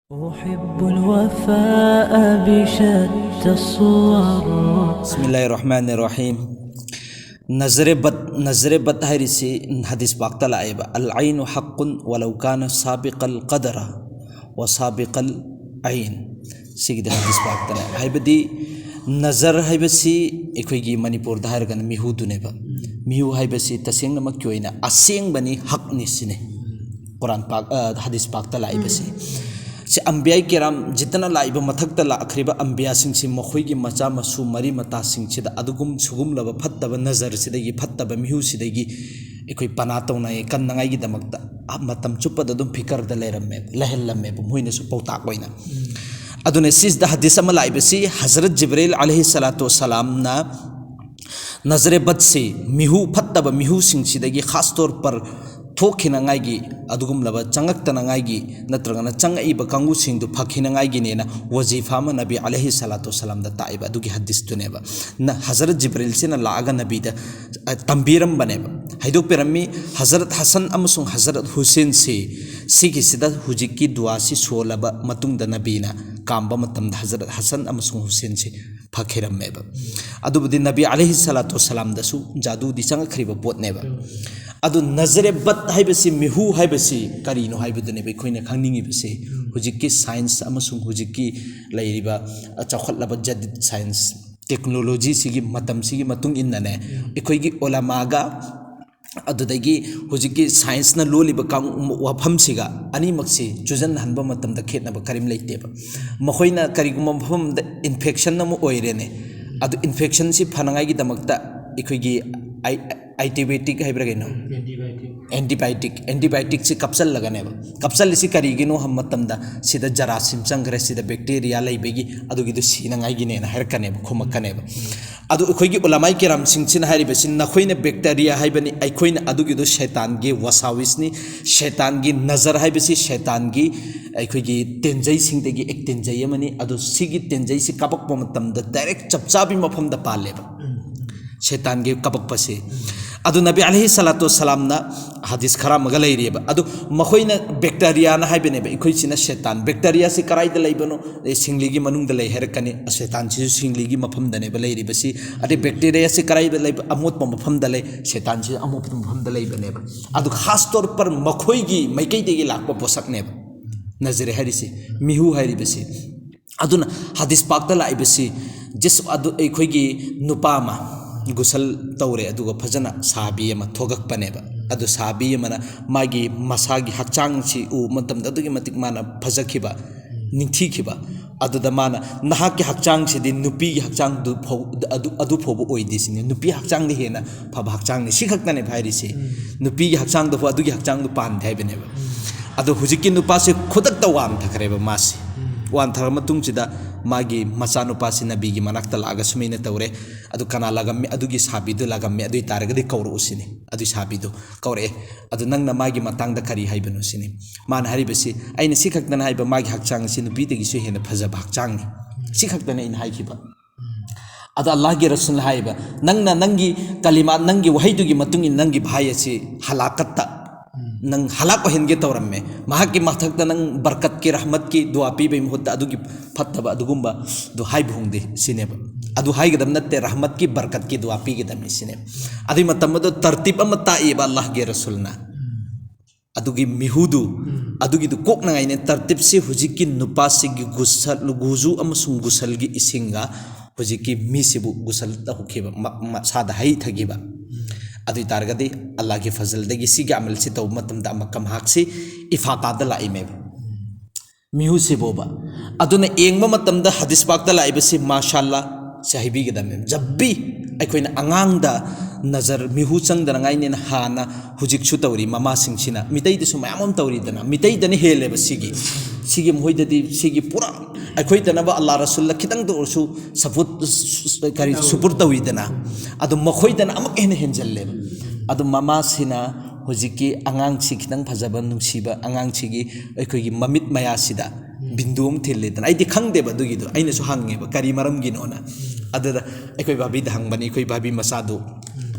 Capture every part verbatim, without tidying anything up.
أحب الوفاء بشتى الصور. بسم الله الرحمن الرحيم. ꯅꯖꯔꯦ but, ꯅꯖꯔꯦ but ꯍꯥꯏꯔꯤꯁꯤ ꯍꯗꯤꯁ ꯄꯥꯛꯇ ꯂꯥꯛꯑꯦꯕ, "العين حق ولو كان سابق القدر وسابق العين"꯫ ꯁꯤꯒꯤꯗꯤ ꯍꯗꯤꯁ ꯄꯥꯛꯇꯅꯦ꯫ ꯍꯥꯏꯕꯗꯤ ꯅꯖꯔ ꯍꯥꯏꯕꯁꯤ ꯑꯩꯈꯣꯏꯒꯤ ꯃꯅꯤꯄꯨꯔꯗ ꯍꯥꯏꯔꯒꯅ ꯃꯤꯍꯨꯗꯨꯅꯦꯕ꯫ ꯃꯤꯍꯨ ꯍꯥꯏꯕꯁꯤ ꯇꯁꯦꯡꯅꯃꯛꯀꯤ ꯑꯣꯏꯅ ꯑꯁꯦꯡꯕꯅꯤ, ꯍꯛꯅꯤ ꯁꯤꯅꯤ꯫ ꯀꯨꯔꯥꯟ ꯄꯥꯛ, ꯑ, ꯍꯗꯤꯁ ꯄꯥꯛꯇ ꯂꯥꯛꯏꯕꯁꯤ꯫ ꯁꯤ ꯑꯝꯕꯤꯌꯥ ꯀꯤꯔꯥꯝ ꯖꯤꯠꯇꯅ ꯂꯥꯛꯏꯕ ꯃꯊꯛꯇ ꯂꯥꯛꯈ꯭ꯔꯤꯕ ꯑꯝꯕꯤꯌꯥꯁꯤꯡꯁꯤ ꯃꯈꯣꯏꯒꯤ ꯃꯆꯥ ꯃꯁꯨ ꯃꯔꯤ ꯃꯇꯥꯁꯤꯡꯁꯤꯗ ꯑꯗꯨꯒꯨꯝ ꯁꯤꯒꯨꯝꯂꯕ ꯐꯠꯇꯕ ꯅꯖꯔꯁꯤꯗꯒꯤ, ꯐꯠꯇꯕ ꯃꯤꯍꯨꯁꯤꯗꯒꯤ ꯑꯩꯈꯣꯏ ꯄꯅꯥ ꯇꯧꯅꯉꯥꯏ, ꯀꯟꯅꯉꯥꯏꯒꯤꯗꯃꯛꯇ ꯃꯇꯝ ꯆꯨꯞꯄꯗ ꯑꯗꯨꯝ ꯐꯤꯀꯔꯗ ꯂꯩꯔꯝꯃꯦ, ꯂꯩꯍꯜꯂꯝꯃꯦꯕ ꯃꯣꯏꯅꯁꯨ ꯄꯥꯎꯇꯥꯛ ꯑꯣꯏꯅ꯫ ꯑꯗꯨꯅ ꯁꯤꯁꯤꯗ ꯍꯗꯤꯁ ꯑꯃ ꯂꯥꯛꯏꯕꯁꯤ ꯍꯖꯔꯠ ꯖꯤꯕ꯭ꯔꯤꯜ ꯑꯂꯩꯍꯤ ꯁꯂꯥꯇꯨ ꯋꯁꯂꯥꯝꯅ ꯅꯖꯔꯦ ꯕꯠꯁꯤ ꯃꯤꯍꯨ, ꯐꯠꯇꯕ ꯃꯤꯍꯨꯁꯤꯡꯁꯤꯗꯒꯤ ꯈꯥꯁ ꯇꯧꯔ ꯄꯔ ꯊꯣꯛꯈꯤꯅꯉꯥꯏꯒꯤ, ꯑꯗꯨꯒꯨꯝꯂꯕ ꯆꯪꯉꯛꯇꯅꯉꯥꯏꯒꯤ ꯅꯠꯇ꯭ꯔꯒꯅ ꯆꯪꯉꯛꯏꯕ ꯀꯥꯡꯕꯨꯁꯤꯡꯗꯨ ꯐꯈꯤꯅꯉꯥꯏꯒꯤꯅꯦꯅ ꯋꯖꯤꯐꯥ ꯑꯃ ꯅꯕꯤ ꯑꯂꯩꯍꯤ ꯁꯂꯥꯇꯨ ꯋꯁꯂꯥꯝꯗ ꯇꯥꯛꯏꯕ ꯑꯗꯨꯒꯤ ꯍꯗꯤꯁꯇꯨꯅꯦꯕ꯫ ꯅ-, ꯍꯖꯔꯠ ꯖꯤꯕ꯭ꯔꯤꯜꯁꯤꯅ ꯂꯥꯛꯑꯒ ꯅꯕꯤꯗ, ꯑ, ꯇꯝꯕꯤꯔꯝꯕꯅꯦꯕ, ꯍꯥꯏꯗꯣꯛꯄꯤꯔꯝꯃꯤ꯫ ꯍꯖꯔꯠ ꯍꯁꯟ ꯑꯃꯁꯨꯡ ꯍꯖꯔꯠ ꯍꯨꯁꯦꯟꯁꯤ ꯁꯤꯒꯤꯁꯤꯗ ꯍꯧꯖꯤꯛꯀꯤ ꯗꯨꯋꯥꯁꯤ ꯁꯣꯜꯂꯕ ꯃꯇꯨꯡꯗ ꯅꯕꯤꯅ ꯀꯥꯝꯕ ꯃꯇꯝꯗ ꯍꯖꯔꯠ ꯍꯁꯟ ꯑꯃꯁꯨꯡ ꯍꯨꯁꯦꯟꯁꯤ ꯐꯈꯤꯔꯝꯃꯦꯕ꯫ ꯑꯗꯨꯕꯨꯗꯤ ꯅꯕꯤ ꯑꯂꯩꯍꯤ ꯁꯂꯥꯇꯨ ꯋꯁꯂꯥꯝꯗꯁꯨ ꯖꯥꯗꯨꯗꯤ ꯆꯪꯉꯛꯈ꯭ꯔꯤꯕ ꯄꯣꯠꯅꯦꯕ꯫ ꯑꯗꯨ ꯅꯖꯔꯦ ꯕꯠ ꯍꯥꯏꯕꯁꯤ, ꯃꯤꯍꯨ ꯍꯥꯏꯕꯁꯤ ꯀꯔꯤꯅꯣ ꯍꯥꯏꯕꯗꯨꯅꯦꯕ ꯑꯩꯈꯣꯏꯅ ꯈꯪꯅꯤꯡꯉꯤꯕꯁꯤ꯫ ꯍꯧꯖꯤꯛꯀꯤ ꯁꯥꯏꯟꯁ ꯑꯃꯁꯨꯡ ꯍꯧꯖꯤꯛꯀꯤ ꯂꯩꯔꯤꯕ ꯆꯥꯎꯈꯠꯂꯕ ꯖꯗꯤꯗ ꯁꯥꯏꯟꯁ ꯇꯦꯛꯅꯣꯂꯣꯖꯤꯁꯤꯒꯤ ꯃꯇꯝꯁꯤꯒꯤ ꯃꯇꯨꯡ ꯏꯟꯅꯅꯦ, ꯑꯩꯈꯣꯏꯒꯤ ꯎꯂꯃꯥꯒ ꯑꯗꯨꯗꯒꯤ ꯍꯧꯖꯤꯛꯀꯤ ꯁꯥꯏꯟꯁꯅ ꯂꯣꯜꯂꯤꯕ ꯀꯥꯡ-, ꯋꯥꯐꯝꯁꯤꯒ ꯑꯅꯤꯃꯛꯁꯤ ꯆꯨꯖꯟꯍꯟꯕ ꯃꯇꯝꯗ ꯈꯦꯠꯅꯕ ꯀꯔꯤꯝ ꯂꯩꯇꯦꯕ꯫ ꯃꯈꯣꯏꯅ ꯀꯔꯤꯒꯨꯝꯕ ꯃꯐꯝ ꯑꯃꯗ ꯏꯟꯐꯦꯛꯁꯟ ꯑꯃ ꯑꯣꯏꯔꯦꯅꯦ, ꯑꯗꯨ ꯏꯟꯐꯦꯛꯁꯟꯁꯤ ꯐꯅꯉꯥꯏꯒꯤꯗꯃꯛꯇ ꯑꯩꯈꯣꯏꯒꯤ ꯑꯥꯏ-, ꯑꯥꯏꯟꯇꯤꯕꯥꯌꯣꯇꯤꯛ ꯍꯥꯏꯕ꯭ꯔꯥ ꯀꯩꯅꯣ? ꯑꯦꯟꯇꯤꯕꯥꯌꯣꯇꯤꯛ꯫ ꯑꯦꯟꯇꯤꯕꯥꯌꯣꯇꯤꯛꯁꯤ ꯀꯥꯞꯁꯜꯂꯒꯅꯦꯕ꯫ ꯀꯥꯞꯁꯜꯂꯤꯁꯤ ꯀꯔꯤꯒꯤꯅꯣ ꯍꯥꯏꯕ ꯃꯇꯝꯗ ꯁꯤꯗ ꯖꯔꯥꯁꯤꯝ ꯆꯪꯈ꯭ꯔꯦ, ꯁꯤꯗ ꯕꯦꯛꯇꯦꯔꯤꯌꯥ ꯂꯩꯕꯒꯤ ꯑꯗꯨꯒꯤꯗꯣ ꯁꯤꯅꯉꯥꯏꯒꯤꯅꯦꯅ ꯍꯥꯏꯔꯛꯀꯅꯦꯕ, ꯈꯨꯝꯃꯛꯀꯅꯦꯕ꯫ ꯑꯗꯨ ꯑꯩꯈꯣꯏꯒꯤ ꯎꯂꯃꯥꯏ ꯀꯤꯔꯥꯝꯁꯤꯡꯁꯤꯅ ꯍꯥꯏꯔꯤꯕꯁꯤ, ꯅꯈꯣꯏꯅ ꯕꯦꯛꯇꯦꯔꯤꯌꯥ ꯍꯥꯏꯕꯅꯤ, ꯑꯩꯈꯣꯏꯅ ꯑꯗꯨꯒꯤꯗꯣ ꯁꯩꯇꯥꯟꯒꯤ ꯋꯁꯥꯋꯤꯁꯅꯤ꯫ ꯁꯩꯇꯥꯟꯒꯤ ꯅꯖꯔ ꯍꯥꯏꯕꯁꯤ ꯁꯩꯇꯥꯟꯒꯤ ꯑꯩꯈꯣꯏꯒꯤ ꯇꯦꯟꯖꯩꯁꯤꯡꯗꯒꯤ ꯑꯦꯛ ꯇꯦꯟꯖꯩ ꯑꯃꯅꯤ꯫ ꯑꯗꯨ ꯁꯤꯒꯤ ꯇꯦꯟꯖꯩꯁꯤ ꯀꯥꯞꯄꯛꯄ ꯃꯇꯝꯗ ꯗꯥꯏꯔꯦꯛ ꯆꯞ ꯆꯥꯕꯤ ꯃꯐꯝꯗ ꯄꯥꯜꯂꯦꯕ ꯁꯩꯇꯥꯟꯒꯤ ꯀꯥꯞꯄꯛꯄꯁꯤ꯫ ꯑꯗꯨ ꯅꯕꯤ ꯑꯂꯩꯍꯤ ꯁꯂꯥꯇꯨ ꯋꯁꯁꯂꯥꯝꯅ ꯍꯗꯤꯁ ꯈꯔ ꯑꯃꯒ ꯂꯩꯔꯤꯑꯕ꯫ ꯑꯗꯨ ꯃꯈꯣꯏꯅ ꯕꯦꯛꯇꯔꯤꯌꯥꯅ ꯍꯥꯏꯕꯅꯦꯕ, ꯑꯩꯈꯣꯏꯁꯤꯅ ꯁꯦꯇꯥꯟ꯫ ꯕꯦꯛꯇꯔꯤꯌꯥꯁꯤ ꯀꯔꯥꯏꯗ ꯂꯩꯕꯅꯣ? ꯑꯦ, ꯁꯤꯡꯂꯤꯒꯤ ꯃꯅꯨꯡꯗ ꯂꯩ ꯍꯥꯏꯔꯛꯀꯅꯤ꯫ ꯁꯦꯇꯥꯟꯁꯤꯁꯨ ꯁꯤꯡꯂꯤꯒꯤ ꯃꯐꯝꯗꯅꯦꯕ ꯂꯩꯔꯤꯕꯁꯤ꯫ ꯑꯗꯩ ꯕꯦꯛꯇꯔꯤꯌꯥꯁꯤ ꯀꯔꯥꯏꯗ ꯂꯩꯕ? ꯑꯃꯣꯠꯄ ꯃꯐꯝꯗ ꯂꯩ꯫ ꯁꯦꯇꯥꯟꯁꯤ ꯑꯃꯣꯠꯄ ꯃꯐꯝꯗ ꯂꯩꯕꯅꯦꯕ꯫ ꯑꯗꯨ ꯈꯥꯁ ꯇꯧꯔ ꯄꯔ ꯃꯈꯣꯏꯒꯤ ꯃꯥꯏꯀꯩꯗꯒꯤ ꯂꯥꯛꯄ ꯄꯣꯠꯁꯛꯅꯦꯕ ꯅꯖꯔꯤ ꯍꯥꯏꯔꯤꯁꯤ, ꯃꯤꯍꯨ ꯍꯥꯏꯔꯤꯕꯁꯤ꯫ ꯑꯗꯨꯅ ꯍꯗꯤꯁ ꯄꯥꯛꯇ ꯂꯥꯛꯏꯕꯁꯤ, ꯖꯤꯁ ꯑꯗꯨ ꯑꯩꯈꯣꯏꯒꯤ ꯅꯨꯄꯥ ꯑꯃ ꯒꯨꯁꯜ ꯇꯧꯔꯦ, ꯑꯗꯨꯒ ꯐꯖꯅ ꯁꯥꯕꯤ ꯑꯃ ꯊꯣꯛꯂꯛꯄꯅꯦꯕ꯫ ꯑꯗꯨ ꯁꯥꯕꯤ ꯑꯃꯅ ꯃꯥꯒꯤ ꯃꯁꯥꯒꯤ ꯍꯛꯆꯥꯡꯁꯤ ꯎꯕ ꯃꯇꯝꯗ ꯑꯗꯨꯛꯀꯤ ꯃꯇꯤꯛ ꯃꯥꯅ ꯐꯖꯈꯤꯕ, ꯅꯤꯡꯊꯤꯈꯤꯕ꯫ ꯑꯗꯨꯗ ꯃꯥꯅ, "ꯅꯍꯥꯛꯀꯤ ꯍꯛꯆꯥꯡꯁꯤꯗꯤ ꯅꯨꯄꯤꯒꯤ ꯍꯛꯆꯥꯡꯗꯨ ꯐꯥꯎ-, ꯑꯗꯨ, ꯑꯗꯨ ꯐꯥꯎꯕ ꯑꯣꯏꯗꯦ" ꯁꯤꯅꯤ꯫ ꯅꯨꯄꯤ ꯍꯛꯆꯥꯡꯗꯤ ꯍꯦꯟꯅ ꯐꯕ ꯍꯛꯆꯥꯡꯅꯤ꯫ ꯁꯤ ꯈꯛꯇꯅꯦꯕ ꯍꯥꯏꯔꯤꯁꯤ꯫ ꯅꯨꯄꯤꯒꯤ ꯍꯛꯆꯥꯡꯗꯨ ꯐꯥꯎ ꯑꯗꯨꯒꯤ ꯍꯛꯆꯥꯡꯗꯨ ꯄꯥꯟꯗꯦ ꯍꯥꯏꯕꯅꯦꯕ꯫ ꯑꯗꯣ ꯍꯧꯖꯤꯛꯀꯤ ꯅꯨꯄꯥꯁꯤ ꯈꯨꯗꯛꯇ ꯋꯥꯟꯊꯈ꯭ꯔꯦꯕ ꯃꯥꯁꯤ꯫ ꯋꯥꯟꯊꯔ ꯃꯇꯨꯡꯁꯤꯗ ꯃꯥꯒꯤ ꯃꯆꯥꯅꯨꯄꯥꯁꯤ ꯅꯕꯤꯒꯤ ꯃꯅꯥꯛꯇ ꯂꯥꯛꯑꯒ ꯁꯨꯃꯥꯏꯅ ꯇꯧꯔꯦ, "ꯑꯗꯨ ꯀꯅꯥ ꯂꯥꯛꯑꯝꯃꯤ? ꯑꯗꯨꯒꯤ ꯁꯥꯕꯤꯗꯨ ꯂꯥꯛꯑꯝꯃꯤ, ꯑꯗꯨ ꯑꯣꯏꯇꯥꯔꯒꯗꯤ ꯀꯧꯔꯛꯎ" ꯁꯤꯅꯤ꯫ ꯑꯗꯨꯒꯤ ꯁꯥꯕꯤꯗꯨ ꯀꯧꯔꯛꯑꯦ꯫ "ꯑꯗꯨ ꯅꯪꯅ ꯃꯥꯒꯤ ꯃꯇꯥꯡꯗ ꯀꯔꯤ ꯍꯥꯏꯕꯅꯣ?" ꯁꯤꯅꯤ꯫ ꯃꯥꯅ ꯍꯥꯏꯔꯤꯕꯁꯤ, "ꯑꯩꯅ ꯁꯤ ꯈꯛꯇꯅ ꯍꯥꯏꯕ, ꯃꯥꯒꯤ ꯍꯛꯆꯥꯡ ꯑꯁꯤ ꯅꯨꯄꯤꯗꯒꯤꯁꯨ ꯍꯦꯟꯅ ꯐꯖꯕ ꯍꯛꯆꯥꯡꯅꯤ꯫ ꯁꯤ ꯈꯛꯇꯅ ꯑꯩꯅ ꯍꯥꯏꯈꯤꯕ"꯫ ꯑꯗ ꯑꯜꯂꯥꯍꯒꯤ ꯔꯁꯨꯜꯅ ꯍꯥꯏꯕ, "ꯅꯪꯅ ꯅꯪꯒꯤ ꯀꯂꯤꯃꯥ, ꯅꯪꯒꯤ ꯋꯥꯍꯩꯗꯨꯒꯤ ꯃꯇꯨꯡ ꯏꯟꯅ ꯅꯪꯒꯤ ꯚꯥꯏ ꯑꯁꯤ ꯍꯂꯥꯀꯠꯇ, ꯅꯪ ꯍꯂꯥꯛ ꯑꯣꯏꯍꯟꯒꯦ ꯇꯧꯔꯝꯃꯦ꯫ ꯃꯍꯥꯛꯀꯤ ꯃꯊꯛꯇ ꯅꯪ ꯕꯔꯀꯠꯀꯤ, ꯔꯍꯃꯠꯀꯤ ꯗꯨꯋꯥ ꯄꯤꯕꯒꯤ ꯃꯍꯨꯠꯇ ꯑꯗꯨꯒꯤ ꯐꯠꯇꯕ ꯑꯗꯨꯒꯨꯝꯕꯗꯨ ꯍꯥꯏꯕ ꯍꯣꯡꯗꯦ" ꯁꯤꯅꯦꯕ꯫ ꯑꯗꯨ ꯍꯥꯏꯒꯗꯕ ꯅꯠꯇꯦ, ꯔꯍꯃꯠꯀꯤ, ꯕꯔꯀꯠꯀꯤ ꯗꯨꯋꯥ ꯄꯤꯒꯗꯕꯅꯤ ꯁꯤꯅꯦꯕ꯫ ꯑꯗꯨꯒꯤ ꯃꯇꯝ ꯑꯗꯨ ꯇꯔꯇꯤꯞ ꯑꯃ ꯇꯥꯛꯏꯕ ꯑꯜꯂꯥꯍꯒꯤ ꯔꯁꯨꯜꯅ꯫ ꯑꯗꯨꯒꯤ ꯃꯤꯍꯨꯗꯨ, ꯑꯗꯨꯒꯤꯗꯨ ꯀꯣꯛꯅꯉꯥꯏꯅꯦ꯫ ꯇꯔꯇꯤꯞꯁꯤ ꯍꯧꯖꯤꯛꯀꯤ ꯅꯨꯄꯥꯁꯤꯒꯤ ꯒꯨꯁꯜ, ꯒꯨꯖꯨ ꯑꯃꯁꯨꯡ ꯒꯨꯁꯜꯒꯤ ꯏꯁꯤꯡꯒ ꯍꯧꯖꯤꯛꯀꯤ ꯃꯤꯁꯤꯕꯨ ꯒꯨꯁꯜ ꯇꯧꯈꯤꯕ, ꯃ-, ꯃꯁꯥꯗ ꯍꯩ ꯊꯥꯈꯤꯕ꯫ ꯑꯗꯨ ꯑꯣꯏ ꯇꯥꯔꯒꯗꯤ ꯑꯜꯂꯥꯍꯒꯤ ꯐꯖꯜꯗꯒꯤ ꯁꯤꯒꯤ ꯑꯃꯜꯁꯤ ꯇꯧꯕ ꯃꯇꯝꯗ ꯑꯃꯛꯀ ꯃꯍꯥꯛꯁꯤ ꯏꯐꯥꯀꯥꯗ ꯂꯥꯛꯏꯃꯦꯕ꯫ ꯃꯤꯍꯨꯁꯤꯕꯣꯕ꯫ ꯑꯗꯨꯅ ꯌꯦꯡꯕ ꯃꯇꯝꯗ ꯍꯗꯤꯁ ꯄꯥꯛꯇ ꯂꯥꯛꯏꯕꯁꯤ ꯃꯥꯁꯥꯜꯂꯥ ꯁꯤ ꯍꯥꯏꯕꯤꯒꯗꯕꯅꯦ꯫ ꯖꯕꯤ ꯑꯩꯈꯣꯏꯅ ꯑꯉꯥꯡꯗ ꯅꯖꯔ ꯃꯤꯍꯨ ꯆꯪꯗꯅꯉꯥꯏꯅꯦꯅ ꯍꯥꯟꯅ ꯍꯧꯖꯤꯛꯁꯨ ꯇꯧꯔꯤ꯫ ꯃꯃꯥꯁꯤꯡꯁꯤꯅ ꯃꯤꯇꯩꯗꯁꯨ ꯃꯌꯥꯝ ꯑꯃ ꯇꯧꯔꯤꯗꯅ, ꯃꯤꯇꯩꯗꯅ ꯍꯦꯜꯂꯦꯕ ꯁꯤꯒꯤ꯫ ꯁꯤꯒꯤ ꯃꯈꯣꯏꯗꯗꯤ ꯁꯤꯒꯤ ꯄꯨꯔꯥ ꯑꯩꯈꯣꯏꯗꯅꯕ ꯑꯜꯂꯥ ꯔꯁꯨꯜꯗ ꯈꯤꯇꯪꯗ ꯑꯣꯏꯔꯁꯨ ꯁꯄꯣꯔꯠ, ꯀꯔꯤ, ꯁꯨꯄꯣꯔꯠ ꯇꯧꯔꯤꯗꯅ, ꯑꯗꯨ ꯃꯈꯣꯏꯗꯅ ꯑꯃꯨꯛ ꯍꯦꯟꯅ ꯍꯦꯟꯖꯜꯂꯦꯕ꯫ ꯑꯗꯨ ꯃꯃꯥꯁꯤꯅ ꯍꯧꯖꯤꯛꯀꯤ ꯑꯉꯥꯡꯁꯤ ꯈꯤꯇꯪ ꯐꯖꯕ, ꯅꯨꯡꯁꯤꯕ ꯑꯉꯥꯡꯁꯤꯒꯤ ꯑꯩꯈꯣꯏꯒꯤ ꯃꯃꯤꯠ ꯃꯌꯥꯁꯤꯗ ꯕꯤꯟꯗꯨ ꯑꯃ ꯊꯤꯜꯂꯦꯗꯅ꯫ ꯑꯩꯗꯤ ꯈꯪꯗꯦꯕ ꯑꯗꯨꯒꯤꯗꯣ, ꯑꯩꯅꯁꯨ ꯍꯪꯉꯦꯕ ꯀꯔꯤ ꯃꯔꯝꯒꯤꯅꯣꯅ꯫ ꯑꯗꯨꯗ ꯑꯩꯈꯣꯏ ꯚꯥꯕꯤꯗ ꯍꯪꯕꯅꯤ, ꯑꯩꯈꯣꯏ ꯚꯥꯕꯤ ꯃꯆꯥꯗꯨ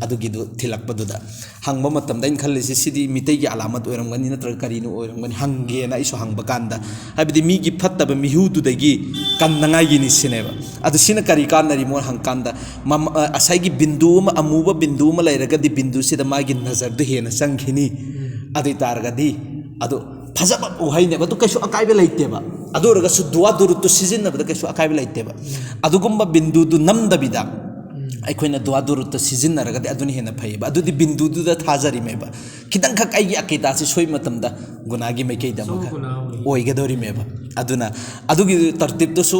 ꯑꯗꯨꯒꯤꯗꯨ ꯊꯤꯜꯂꯛꯄꯗꯨꯗ ꯍꯪꯕ ꯃꯇꯝꯗ ꯑꯩꯅ ꯈꯜꯂꯤꯁꯤ, ꯁꯤꯗꯤ ꯃꯤꯇꯩꯒꯤ ꯑꯂꯥꯃꯠ ꯑꯣꯏꯔꯝꯒꯅꯤ ꯅꯠꯇ꯭ꯔꯒ ꯀꯔꯤꯅꯣ ꯑꯣꯏꯔꯝꯒꯅꯤ ꯍꯪꯒꯦꯅ ꯑꯩꯁꯨ ꯍꯪꯕ ꯀꯥꯟꯗ, ꯍꯥꯏꯕꯗꯤ ꯃꯤꯒꯤ ꯐꯠꯇꯕ ꯃꯤꯍꯨꯗꯨꯗꯒꯤ ꯀꯟꯅꯉꯥꯏꯒꯤꯅꯤ ꯁꯤꯅꯦꯕ꯫ ꯑꯗꯨ ꯁꯤꯅ ꯀꯔꯤ ꯀꯥꯟꯅꯔꯤꯃꯣ ꯍꯪꯀꯥꯟꯗ, ꯃꯃ-, ꯑ, ꯉꯁꯥꯏꯒꯤ ꯕꯤꯟꯗꯨ ꯑꯃ, ꯑꯃꯨꯕ ꯕꯤꯟꯗꯨ ꯑꯃ ꯂꯩꯔꯒꯗꯤ ꯕꯤꯟꯗꯨꯁꯤꯗ ꯃꯥꯒꯤ ꯅꯖꯔꯗꯨ ꯍꯦꯟꯅ ꯆꯪꯈꯤꯅꯤ꯫ ꯑꯗꯨ ꯑꯣꯏ ꯇꯥꯔꯒꯗꯤ ꯑꯗꯨ ꯐꯖꯕ ꯋꯥꯍꯩꯅꯦꯕ, ꯑꯗꯨ ꯀꯩꯁꯨ ꯑꯀꯥꯏꯕ ꯂꯩꯇꯦꯕ꯫ ꯑꯗꯨ ꯑꯣꯏꯔꯒꯁꯨ ꯗꯨꯋꯥ ꯗꯨꯔꯨꯠꯇꯨ ꯁꯤꯖꯤꯟꯅꯕꯗ ꯀꯩꯁꯨ ꯑꯀꯥꯏꯕ ꯂꯩꯇꯦꯕ꯫ ꯑꯗꯨꯒꯨꯝꯕ ꯕꯤꯟꯗꯨꯗꯨ ꯅꯝꯗꯕꯤꯗ ꯑꯩꯈꯣꯏꯅ ꯗꯨꯋꯥ ꯗꯨꯔꯨꯠꯇ ꯁꯤꯖꯤꯟꯅꯔꯒꯗꯤ ꯑꯗꯨꯅ ꯍꯦꯟꯅ ꯐꯩꯌꯦꯕ꯫ ꯑꯗꯨꯗꯤ ꯕꯤꯟꯗꯨꯗꯨꯗ ꯊꯥꯖꯔꯤꯃꯦꯕ꯫ ꯈꯤꯇꯪꯈꯛ ꯑꯩꯒꯤ ꯑꯀꯤꯗꯥꯁꯤ ꯁꯣꯏꯕ ꯃꯇꯝꯗ ꯒꯨꯅꯥꯒꯤ ꯃꯥꯏꯀꯩꯗ ꯑꯃꯨꯛ ꯁꯣ ꯒꯨꯅꯥ ꯑꯣꯏ꯫ ꯑꯣꯏꯒꯗꯧꯔꯤꯃꯦꯕ꯫ ꯑꯗꯨꯅ ꯑꯗꯨꯒꯤ ꯇꯔꯇꯤꯞꯇꯨꯁꯨ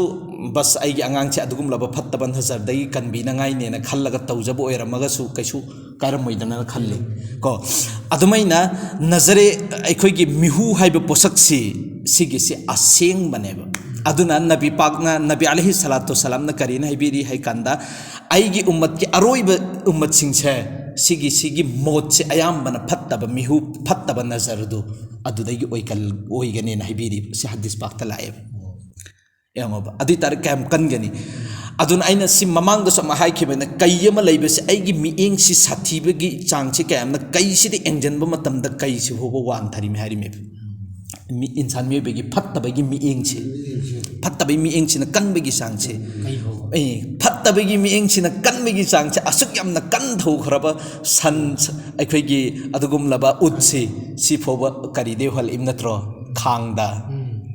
ꯕꯁ ꯑꯩꯒꯤ ꯑꯉꯥꯡꯁꯦ ꯑꯗꯨꯒꯨꯝꯂꯕ ꯐꯠꯇꯕ ꯅꯖꯔꯗꯒꯤ ꯀꯟꯕꯤꯅꯉꯥꯏꯅꯦꯅ ꯈꯜꯂꯒ ꯇꯧꯖꯕ ꯑꯣꯏꯔꯝꯃꯒꯁꯨ ꯀꯩꯁꯨ ꯀꯥꯏꯔꯝꯃꯣꯏꯗꯅ ꯈꯜꯂꯤ ꯀꯣ꯫ ꯑꯗꯨꯃꯥꯏꯅ ꯅꯖꯔꯦ, ꯑꯩꯈꯣꯏꯒꯤ ꯃꯤꯍꯨ ꯍꯥꯏꯕ ꯄꯣꯠꯁꯛꯁꯤ, ꯁꯤꯒꯤꯁꯤ ꯑꯁꯦꯡꯕꯅꯦꯕ꯫ ꯑꯗꯨꯅ ꯅꯕꯤ ꯄꯥꯛꯅ, ꯅꯕꯤ ꯑꯂꯩꯍꯤ ꯁꯂꯥꯇꯨ ꯁꯂꯥꯝꯅ ꯀꯔꯤꯅ ꯍꯥꯏꯕꯤꯔꯤ ꯍꯥꯏ ꯀꯥꯟꯗ, "ꯑꯩꯒꯤ ꯎꯝꯃꯠꯀꯤ ꯑꯔꯣꯏꯕ ꯎꯝꯃꯠꯁꯤꯡꯁꯦ ꯁꯤꯒꯤ, ꯁꯤꯒꯤ ꯃꯣꯠꯁꯦ ꯑꯌꯥꯝꯕꯅ ꯐꯠꯇꯕ ꯃꯤꯍꯨ, ꯐꯠꯇꯕ ꯅꯖꯔꯗꯨ ꯑꯗꯨꯗꯒꯤ ꯑꯣꯏꯒꯜ-, ꯑꯣꯏꯒꯅꯦꯅ" ꯍꯥꯏꯕꯤꯔꯤ꯫ ꯁꯤ ꯍꯗꯤꯁ ꯄꯥꯛꯇ ꯂꯥꯛꯑꯦꯕ꯫ ꯌꯦꯡꯉꯣꯕ, ꯑꯗꯨ ꯑꯣꯏ ꯇꯥꯔꯗꯤ ꯀꯌꯥꯝ ꯀꯟꯒꯅꯤ? ꯑꯗꯨꯅ ꯑꯩꯅ ꯁꯤ ꯃꯃꯥꯡꯗꯁꯨ ꯑꯃ ꯍꯥꯏꯈꯤꯕꯅ, ꯀꯩ ꯑꯃ ꯂꯩꯕꯁꯦ ꯑꯩꯒꯤ ꯃꯤꯠꯌꯦꯡꯁꯤ ꯁꯥꯊꯤꯕꯒꯤ ꯆꯥꯡꯁꯤ ꯀꯌꯥꯝꯅ, ꯀꯩꯁꯤꯗ ꯌꯦꯡꯁꯤꯟꯕ ꯃꯇꯝꯗ ꯀꯩꯁꯤ ꯐꯥꯎꯕ ꯋꯥꯟꯊꯔꯤꯃꯤ ꯍꯥꯏꯔꯤꯃꯦꯕ꯫ ꯃꯤ, ꯏꯟꯁꯥꯟ ꯃꯤꯑꯣꯏꯕꯒꯤ ꯐꯠꯇꯕꯒꯤ ꯃꯤꯠꯌꯦꯡꯁꯤ, ꯐꯠꯇꯕꯒꯤ ꯃꯤꯠꯌꯦꯡꯁꯤꯅ ꯀꯟꯕꯒꯤ ꯆꯥꯡꯁꯤ, ꯀꯩ ꯐꯥꯎꯕ? ꯑꯦ, ꯐꯠꯇꯕꯒꯤ ꯃꯤꯠꯌꯦꯡꯁꯤꯅ ꯀꯟꯕꯒꯤ ꯆꯥꯡꯁꯦ ꯑꯁꯨꯛ ꯌꯥꯝꯅ ꯀꯟꯊꯧꯈ꯭ꯔꯕ ꯁꯟ, ꯑꯩꯈꯣꯏꯒꯤ ꯑꯗꯨꯒꯨꯝꯂꯕ ꯎꯠꯁꯤ, ꯁꯤ ꯐꯥꯎꯕ ꯀꯔꯤꯗꯩ ꯍꯜꯂꯛꯏꯕ ꯅꯠꯇ꯭ꯔꯣ? ꯈꯥꯡꯗ꯫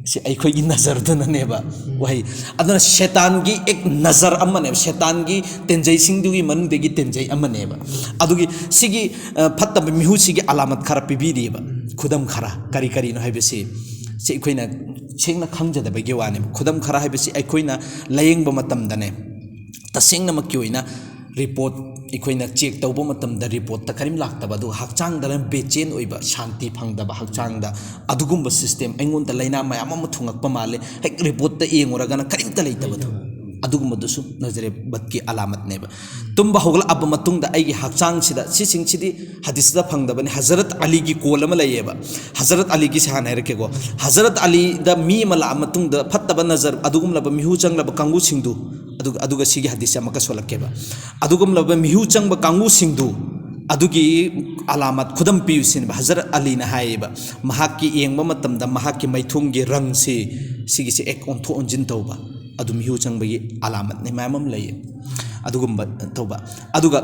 ꯁꯤ ꯑꯩꯈꯣꯏꯒꯤ ꯅꯖꯔꯗꯨꯅꯅꯦꯕ꯫ ꯋꯥꯍꯩ꯫ ꯑꯗꯨꯅ ꯁꯦꯇꯥꯟꯒꯤ ꯑꯦꯛ ꯅꯖꯔ ꯑꯃꯅꯦꯕ, ꯁꯦꯇꯥꯟꯒꯤ ꯇꯦꯟꯖꯩꯁꯤꯡꯗꯨꯒꯤ ꯃꯅꯨꯡꯗꯒꯤ ꯇꯦꯟꯖꯩ ꯑꯃꯅꯦꯕ꯫ ꯑꯗꯨꯒꯤ ꯁꯤꯒꯤ, ꯑ, ꯐꯠꯇꯕ ꯃꯤꯍꯨꯁꯤꯒꯤ ꯑꯂꯥꯃꯠ ꯈꯔ ꯄꯤꯕꯤꯔꯤꯑꯕ, ꯈꯨꯗꯝ ꯈꯔ, ꯀꯔꯤ ꯀꯔꯤꯅꯣ ꯍꯥꯏꯕꯁꯤ ꯁꯤ ꯑꯩꯈꯣꯏꯅ ꯁꯦꯡꯅ ꯈꯪꯖꯗꯕꯒꯤ ꯋꯥꯅꯦꯕ꯫ ꯈꯨꯗꯝ ꯈꯔ ꯍꯥꯏꯕꯁꯤ ꯑꯩꯈꯣꯏꯅ ꯂꯥꯌꯦꯡꯕ ꯃꯇꯝꯗꯅꯦ, ꯇꯁꯦꯡꯅꯃꯛꯀꯤ ꯑꯣꯏꯅ ꯔꯤꯄꯣꯔꯠ ꯑꯩꯈꯣꯏꯅ ꯆꯦꯛ ꯇꯧꯕ ꯃꯇꯝꯗ ꯔꯤꯄꯣꯔꯠꯇ ꯀꯔꯤꯝ ꯂꯥꯛꯇꯕ, ꯑꯗꯨꯒ ꯍꯛꯆꯥꯡꯗꯅ ꯕꯦꯆꯦꯟ ꯑꯣꯏꯕ, ꯁꯥꯟꯇꯤ ꯐꯪꯗꯕ ꯍꯛꯆꯥꯡꯗ, ꯑꯗꯨꯒꯨꯝꯕ ꯁꯤꯁꯇꯦꯝ, "ꯑꯩꯉꯣꯟꯗ ꯂꯥꯏꯅꯥ ꯃꯌꯥꯝ ꯑꯃ ꯊꯨꯡꯉꯛꯄ ꯃꯥꯜꯂꯦ", ꯍꯦꯛ ꯔꯤꯄꯣꯔꯠꯇ ꯌꯦꯡꯉꯨꯔꯒꯅ ꯀꯔꯤꯝꯇ ꯂꯩꯇꯕꯗꯣ꯫ ꯂꯩꯇꯕ꯫ ꯑꯗꯨꯒꯨꯝꯕꯗꯨꯁꯨ ꯅꯖꯔꯦ ꯕꯠꯀꯤ ꯑꯂꯥꯃꯠꯅꯦꯕ꯫ ꯇꯨꯝꯕ ꯍꯧꯒꯠꯂꯛꯑꯕ ꯃꯇꯨꯡꯗ ꯑꯩꯒꯤ ꯍꯛꯆꯥꯡꯁꯤꯗ, ꯁꯤꯁꯤꯡꯁꯤꯗꯤ ꯍꯗꯤꯁꯇ ꯐꯪꯗꯕꯅꯤ꯫ ꯍꯖꯔꯠ ꯑꯂꯤꯒꯤ ꯀꯣꯜ ꯑꯃ ꯂꯩꯌꯦꯕ꯫ ꯍꯖꯔꯠ ꯑꯂꯤꯒꯤꯁꯦ ꯍꯥꯟꯅ ꯍꯥꯏꯔꯛꯀꯦꯀꯣ꯫ ꯍꯖꯔꯠ ꯑꯂꯤꯗ ꯃꯤ ꯑꯃ ꯂꯥꯛꯑ ꯃꯇꯨꯡꯗ ꯐꯠꯇꯕ ꯅꯖꯔ, ꯑꯗꯨꯒꯨꯝꯂꯕ ꯃꯤꯍꯨ ꯆꯪꯂꯕ ꯀꯥꯡꯕꯨꯁꯤꯡꯗꯨ, ꯑꯗꯨꯒ, ꯑꯗꯨꯒ ꯁꯤꯒꯤ ꯍꯗꯤꯁꯁꯦ ꯑꯃꯨꯛꯀ ꯁꯣꯜꯂꯛꯀꯦꯕ꯫ ꯑꯗꯨꯒꯨꯝꯂꯕ ꯃꯤꯍꯨ ꯆꯪꯕ ꯀꯥꯡꯕꯨꯁꯤꯡꯗꯨ, ꯑꯗꯨꯒꯤ ꯑꯂꯥꯃꯠ ꯈꯨꯗꯝ ꯄꯤꯌꯨ ꯁꯤꯅꯦꯕ꯫ ꯍꯖꯔꯠ ꯑꯂꯤꯅ ꯍꯥꯏꯌꯦꯕ, ꯃꯍꯥꯛꯀꯤ ꯌꯦꯡꯕ ꯃꯇꯝꯗ ꯃꯍꯥꯛꯀꯤ ꯃꯥꯏꯊꯣꯡꯒꯤ ꯔꯪꯁꯤ, ꯁꯤꯒꯤꯁꯦ ꯍꯦꯛ ꯑꯣꯟꯊꯣꯛ ꯑꯣꯟꯁꯤꯟ ꯇꯧꯕ, ꯑꯗꯨ ꯃꯤꯍꯨ ꯆꯪꯕꯒꯤ ꯑꯂꯥꯃꯠꯅꯤ ꯃꯌꯥꯝ ꯑꯃ ꯂꯩꯌꯦ꯫ ꯑꯗꯨꯒꯨꯝꯕ ꯇꯧꯕ꯫ ꯑꯗꯨꯒ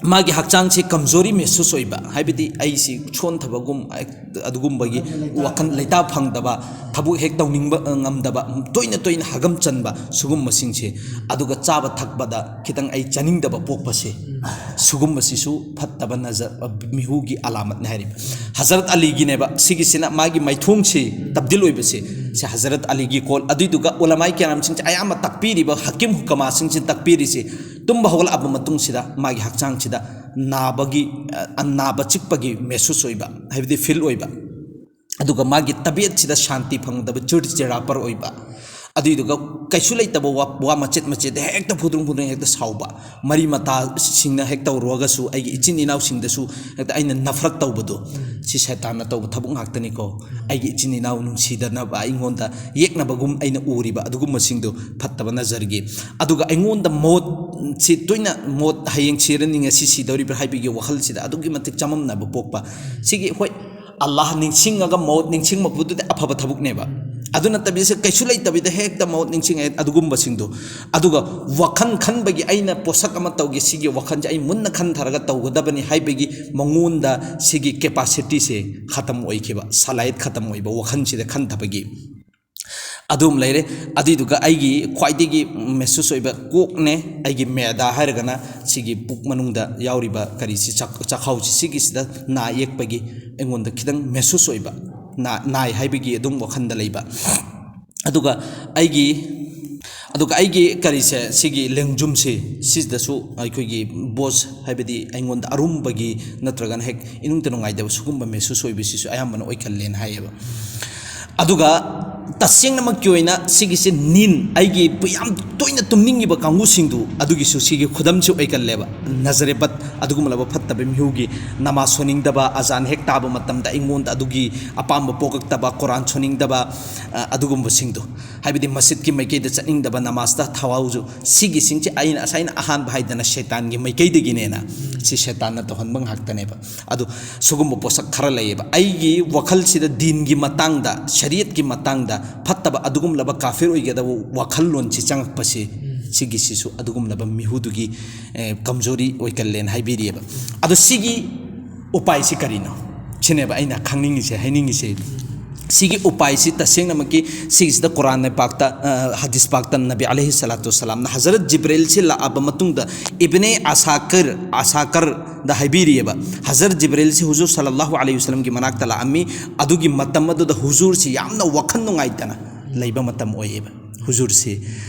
ꯃꯥꯒꯤ ꯍꯛꯆꯥꯡꯁꯤ ꯀꯝꯖꯣꯔꯤ ꯃꯦꯁꯨꯁ ꯑꯣꯏꯕ, ꯍꯥꯏꯕꯗꯤ ꯑꯩꯁꯤ ꯁꯣꯟꯊꯕꯒꯨꯝ, ꯑꯗꯨꯒꯨꯝꯕꯒꯤ ꯋꯥꯈꯜ ꯂꯩꯇꯥ ꯐꯪꯗꯕ, ꯊꯕꯛ ꯍꯦꯛ ꯇꯧꯅꯤꯡꯕ, ꯑ, ꯉꯝꯗꯕ, ꯇꯣꯏꯅ ꯇꯣꯏꯅ ꯍꯥꯒꯝ ꯆꯟꯕ, ꯁꯤꯒꯨꯝꯕꯁꯤꯡꯁꯦ꯫ ꯑꯗꯨꯒ ꯆꯥꯕ ꯊꯛꯄꯗ ꯈꯤꯇꯪ ꯑꯩ ꯆꯥꯅꯤꯡꯗꯕ ꯄꯣꯛꯄꯁꯦ, ꯁꯤꯒꯨꯝꯕꯁꯤꯁꯨ ꯐꯠꯇꯕ ꯅꯖꯔ, ꯑ, ꯃꯤꯍꯨꯒꯤ ꯑꯂꯥꯃꯠꯅꯤ ꯍꯥꯏꯔꯤꯕ꯫ ꯍꯖꯔꯠ ꯑꯂꯤꯒꯤꯅꯦꯕ ꯁꯤꯒꯤꯁꯤꯅ, ꯃꯥꯒꯤ ꯃꯥꯏꯊꯣꯡꯁꯤ ꯇꯕꯗꯤꯜ ꯑꯣꯏꯕꯁꯦ, ꯁꯤ ꯍꯖꯔꯠ ꯑꯂꯤꯒꯤ ꯀꯣꯜ꯫ ꯑꯗꯨꯏꯗꯨꯒ ꯎꯂꯃꯥꯏ ꯀꯌꯥꯝꯁꯤꯡꯁꯦ ꯑꯌꯥꯝꯕ ꯇꯥꯛꯄꯤꯔꯤꯕ, ꯍꯀꯤꯝ ꯍꯨꯀꯃꯥꯁꯤꯡꯁꯤꯅ ꯇꯥꯛꯄꯤꯔꯤꯁꯤ, ꯇꯨꯝꯕ ꯍꯧꯒꯠꯂꯛꯑꯕ ꯃꯇꯨꯡꯁꯤꯗ ꯃꯥꯒꯤ ꯍꯛꯆꯥꯡꯁꯤꯗ ꯅꯥꯕꯒꯤ, ꯑ, ꯅꯥꯕ ꯆꯤꯛꯄꯒꯤ ꯃꯦꯁꯨꯁ ꯑꯣꯏꯕ, ꯍꯥꯏꯕꯗꯤ ꯐꯤꯜ ꯑꯣꯏꯕ, ꯑꯗꯨꯒ ꯃꯥꯒꯤ ꯇꯕꯤꯌꯠꯁꯤꯗ ꯁꯥꯟꯇꯤ ꯐꯪꯗꯕ, ꯆꯤꯔ ꯆꯤꯔꯥꯄꯔ ꯑꯣꯏꯕ, ꯑꯗꯨꯏꯗꯨꯒ ꯀꯩꯁꯨ ꯂꯩꯇꯕ ꯋꯥ, ꯋꯥ ꯃꯆꯦꯠ ꯃꯆꯦꯠ ꯍꯦꯛꯇ ꯐꯨꯗ꯭ꯔꯨꯡ ꯐꯨꯗ꯭ꯔꯨꯡ ꯍꯦꯛꯇ ꯁꯥꯎꯕ, ꯃꯔꯤ ꯃꯇꯥꯁꯤꯡꯅ ꯍꯦꯛ ꯇꯧꯔꯨꯔꯒꯁꯨ, ꯑꯩꯒꯤ ꯏꯆꯤꯟ ꯏꯅꯥꯎꯁꯤꯡꯗꯁꯨ ꯍꯦꯛꯇ ꯑꯩꯅ ꯅꯐꯔꯠ ꯇꯧꯕꯗꯣ, ꯁꯤ ꯁꯩꯇꯥꯟꯅ ꯇꯧꯕ ꯊꯕꯛ ꯉꯥꯛꯇꯅꯤꯀꯣ꯫ ꯑꯩꯒꯤ ꯏꯆꯤꯟ ꯏꯅꯥꯎ ꯅꯨꯡꯁꯤꯗꯅꯕ ꯑꯩꯉꯣꯟꯗ ꯌꯦꯛꯅꯕꯒꯨꯝ ꯑꯩꯅ ꯎꯔꯤꯕ ꯑꯗꯨꯒꯨꯝꯕꯁꯤꯡꯗꯣ ꯐꯠꯇꯕ ꯅꯖꯔꯒꯤ꯫ ꯑꯗꯨꯒ ꯑꯩꯉꯣꯟꯗ ꯃꯣꯠꯁꯤ ꯇꯣꯏꯅ, ꯃꯣꯠ ꯍꯌꯦꯡ ꯁꯤꯔꯅꯤ, ꯉꯁꯤ ꯁꯤꯗꯧꯔꯤꯕ꯭ꯔꯥ ꯍꯥꯏꯕꯒꯤ ꯋꯥꯈꯜꯁꯤꯗ ꯑꯗꯨꯛꯀꯤ ꯃꯇꯤꯛ ꯆꯃꯝꯅꯕ ꯄꯣꯛꯄ꯫ ꯁꯤꯒꯤ, ꯍꯣꯏ, ꯑꯜꯂꯥꯍ ꯅꯤꯡꯁꯤꯡꯉꯒ ꯃꯧꯠ ꯅꯤꯡꯁꯤꯡꯂꯛꯄꯗꯨꯗꯤ ꯑꯐꯕ ꯊꯕꯛꯅꯦꯕ꯫ ꯑꯗꯨ ꯅꯠꯇꯕꯤꯗ ꯀꯩꯁꯨ ꯂꯩꯇꯕꯤꯗ ꯍꯦꯛꯇ ꯃꯧꯠ ꯅꯤꯡꯁꯤꯡꯉꯦ ꯑꯗꯨꯒꯨꯝꯕꯁꯤꯡꯗꯣ꯫ ꯑꯗꯨꯒ ꯋꯥꯈꯜ ꯈꯟꯕꯒꯤ, ꯑꯩꯅ ꯄꯣꯠꯁꯛ ꯑꯃ ꯇꯧꯒꯦ, ꯁꯤꯒꯤ ꯋꯥꯈꯜꯁꯦ ꯑꯩ ꯃꯨꯟꯅ ꯈꯟꯊꯔꯒ ꯇꯧꯒꯗꯕꯅꯤ ꯍꯥꯏꯕꯒꯤ ꯃꯉꯣꯟꯗ ꯁꯤꯒꯤ ꯀꯦꯄꯥꯁꯤꯇꯤꯁꯦ ꯈꯇꯝ ꯑꯣꯏꯈꯤꯕ, ꯁꯂꯥꯏꯠ ꯈꯇꯝ ꯑꯣꯏꯕ, ꯋꯥꯈꯜꯁꯤꯗ ꯈꯟꯊꯕꯒꯤ꯫ ꯑꯗꯨꯝ ꯂꯩꯔꯦ꯫ ꯑꯗꯨꯏꯗꯨꯒ ꯑꯩꯒꯤ ꯈ꯭ꯋꯥꯏꯗꯒꯤ ꯃꯦꯁꯨꯁ ꯑꯣꯏꯕ ꯀꯣꯛꯅꯦ, ꯑꯩꯒꯤ ꯃꯦꯗꯥ ꯍꯥꯏꯔꯒꯅ ꯁꯤꯒꯤ ꯄꯨꯛ ꯃꯅꯨꯡꯗ ꯌꯥꯎꯔꯤꯕ ꯀꯔꯤꯁꯤ, ꯆꯥꯛ-, ꯆꯥꯛꯈꯥꯎꯁꯤ, ꯁꯤꯒꯤꯁꯤꯗ ꯅꯥ ꯌꯦꯛꯄꯒꯤ ꯑꯩꯉꯣꯟꯗ ꯈꯤꯇꯪ ꯃꯦꯁꯨꯁ ꯑꯣꯏꯕ, ꯅꯥ-, ꯅꯥꯏ ꯍꯥꯏꯕꯒꯤ ꯑꯗꯨꯝ ꯋꯥꯈꯜꯗ ꯂꯩꯕ꯫ ꯑꯗꯨꯒ ꯑꯩꯒꯤ, ꯑꯗꯨꯒ ꯑꯩꯒꯤ ꯀꯔꯤꯁꯦ, ꯁꯤꯒꯤ ꯂꯦꯡꯖꯨꯝꯁꯦ, ꯁꯤꯗꯁꯨ ꯑꯩꯈꯣꯏꯒꯤ ꯕꯣꯖ, ꯍꯥꯏꯕꯗꯤ ꯑꯩꯉꯣꯟꯗ ꯑꯔꯨꯝꯕꯒꯤ ꯅꯠꯇ꯭ꯔꯒꯅ ꯍꯦꯛ ꯏꯅꯨꯡꯇ ꯅꯨꯡꯉꯥꯏꯇꯕ ꯁꯤꯒꯨꯝꯕ ꯃꯦꯁꯨꯁ ꯑꯣꯏꯕꯁꯤꯁꯨ ꯑꯌꯥꯝꯕꯅ ꯑꯣꯏꯒꯜꯂꯦꯅ ꯍꯥꯏꯌꯦꯕ꯫ ꯑꯗꯨꯒ ꯇꯁꯦꯡꯅꯃꯛꯀꯤ ꯑꯣꯏꯅ ꯁꯤꯒꯤꯁꯤ ꯅꯤꯟ, ꯑꯩꯒꯤ ꯌꯥꯝ ꯇꯣꯏꯅ ꯇꯨꯝꯅꯤꯡꯉꯤꯕ ꯀꯥꯡꯕꯨꯁꯤꯡꯗꯨ ꯑꯗꯨꯒꯤꯁꯨ ꯁꯤꯒꯤ ꯈꯨꯗꯝꯁꯤ ꯑꯣꯏꯒꯜꯂꯦꯕ꯫ ꯅꯖꯔꯦꯕꯠ ꯑꯗꯨꯒꯨꯝꯂꯕ ꯐꯠꯇꯕ ꯃꯤꯍꯨꯒꯤ ꯅꯃꯥꯖ ꯁꯣꯟꯅꯤꯡꯗꯕ, ꯑꯖꯥꯟ ꯍꯦꯛ ꯇꯥꯕ ꯃꯇꯝꯗ ꯑꯩꯉꯣꯟꯗ ꯑꯗꯨꯒꯤ ꯑꯄꯥꯝꯕ ꯄꯣꯛꯂꯛꯇꯕ, ꯀꯨꯔꯥꯟ ꯁꯣꯟꯅꯤꯡꯗꯕ, ꯑ, ꯑꯗꯨꯒꯨꯝꯕꯁꯤꯡꯗꯣ, ꯍꯥꯏꯕꯗꯤ ꯃꯁꯖꯤꯠꯀꯤ ꯃꯥꯏꯀꯩꯗ ꯆꯠꯅꯤꯡꯗꯕ, ꯅꯃꯥꯖꯇ ꯊꯋꯥꯎꯁꯨ, ꯁꯤꯒꯤꯁꯤꯡꯁꯦ ꯑꯩꯅ ꯉꯁꯥꯏꯅ ꯑꯍꯥꯟꯕ ꯍꯥꯏꯗꯅ ꯁꯩꯇꯥꯟꯒꯤ ꯃꯥꯏꯀꯩꯗꯒꯤꯅꯦꯅ, ꯁꯤ ꯁꯩꯇꯥꯟꯅ ꯇꯧꯍꯟꯕ ꯉꯥꯛꯇꯅꯦꯕ꯫ ꯑꯗꯨ ꯁꯤꯒꯨꯝꯕ ꯄꯣꯠꯁꯛ ꯈꯔ ꯂꯩꯌꯦꯕ꯫ ꯑꯩꯒꯤ ꯋꯥꯈꯜꯁꯤꯗ ꯗꯤꯟꯒꯤ ꯃꯇꯥꯡꯗ, ꯁꯔꯤꯌꯠꯀꯤ ꯃꯇꯥꯡꯗ ꯐꯠꯇꯕ ꯑꯗꯨꯒꯨꯝꯂꯕ ꯀꯥꯐꯤꯔ ꯑꯣꯏꯒꯗꯕ ꯋꯥꯈꯜꯂꯣꯟꯁꯤ ꯆꯪꯉꯛꯄꯁꯤ, ꯁꯤꯒꯤꯁꯤꯁꯨ ꯑꯗꯨꯒꯨꯝꯂꯕ ꯃꯤꯍꯨꯗꯨꯒꯤ, ꯑꯦ, ꯀꯝꯖꯣꯔꯤ ꯑꯣꯏꯒꯜꯂꯦꯅ ꯍꯥꯏꯕꯤꯔꯤꯑꯕ꯫ ꯑꯗꯣ ꯁꯤꯒꯤ ꯎꯄꯥꯏꯁꯤ ꯀꯔꯤꯅꯣ? ꯁꯤꯅꯦꯕ ꯑꯩꯅ ꯈꯪꯅꯤꯡꯉꯤꯁꯦ, ꯍꯥꯏꯅꯤꯡꯉꯤꯁꯦ꯫ ꯁꯤꯒꯤ ꯎꯄꯥꯏꯁꯤ ꯇꯁꯦꯡꯅꯃꯛꯀꯤ ꯁꯤꯒꯤꯁꯤꯗ ꯀꯨꯔꯥꯟ ꯄꯥꯛꯇ, ꯑ, ꯍꯗꯤꯁ ꯄꯥꯛꯇ ꯅꯕꯤ ꯑꯂꯩꯍꯤ ꯁꯂꯥꯇꯨ ꯋꯁꯂꯥꯝꯅ ꯍꯖꯔꯠ ꯖꯤꯕ꯭ꯔꯤꯜꯁꯤ ꯂꯥꯛꯑꯕ ꯃꯇꯨꯡꯗ ꯏꯕꯅꯦ ꯑꯁꯥꯀꯤꯔ, ꯑꯁꯥꯀꯔꯗ ꯍꯥꯏꯕꯤꯔꯤꯑꯕ, ꯍꯖꯔꯠ ꯖꯤꯕ꯭ꯔꯤꯜꯁꯤ ꯍꯨꯖꯨꯔ ꯁꯜꯂꯜꯂꯥꯍꯨ ꯑꯂꯩꯍꯤ ꯋꯁꯂꯝꯒꯤ ꯃꯅꯥꯛꯇ ꯂꯥꯛꯑꯝꯃꯤ꯫ ꯑꯗꯨꯒꯤ ꯃꯇꯝ ꯑꯗꯨꯗ ꯍꯨꯖꯨꯔꯁꯤ ꯌꯥꯝꯅ ꯋꯥꯈꯜ ꯅꯨꯡꯉꯥꯏꯇꯅ ꯂꯩꯕ ꯃꯇꯝ ꯑꯣꯏꯌꯦꯕ ꯍꯨꯖꯨꯔꯁꯤ꯫